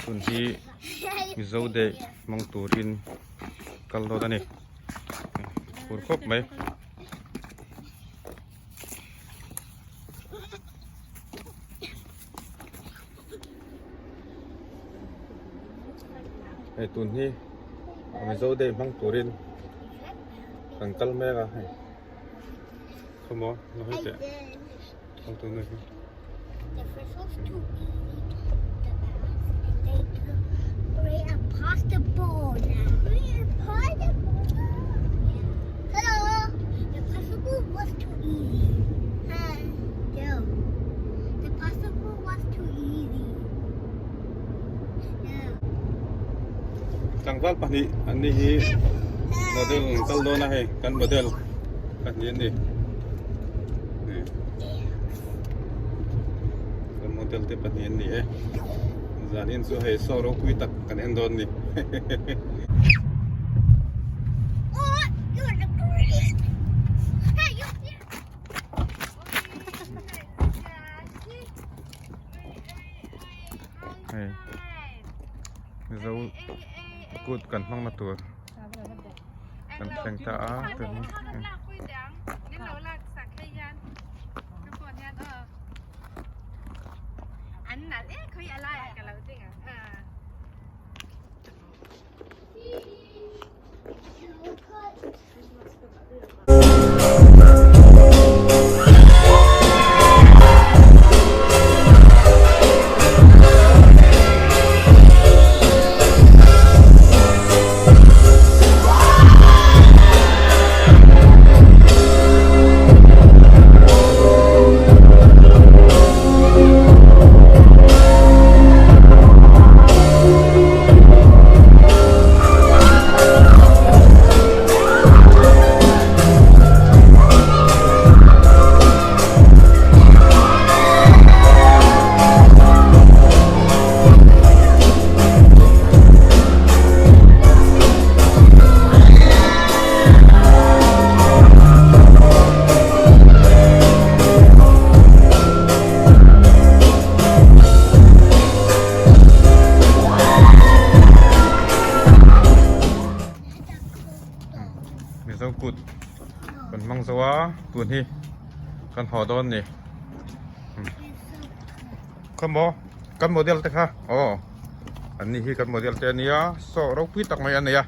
Tun hi Mizo day hmang turin kal dawn a ni phur khawp mai. Hei tun hi Mizo day hmang turin kan kal mek a hei khawmaw na hawi teh kal tur hi. Tlangval pahnih an ni hi model an kal dawn a hei kan model pahnih an ni kan model te pahnih an ni e zanin chu hei saw ropui tak kan en dawn ni. Hei Mizo kut kan hmang na tur kan thleng ta a tun hi. Mizo kut kan hmang zo a tun hi kan haw dawn ni khawmaw kan model te kha aw an ni hi kan model te a nia saw ropui tak mai a nei a.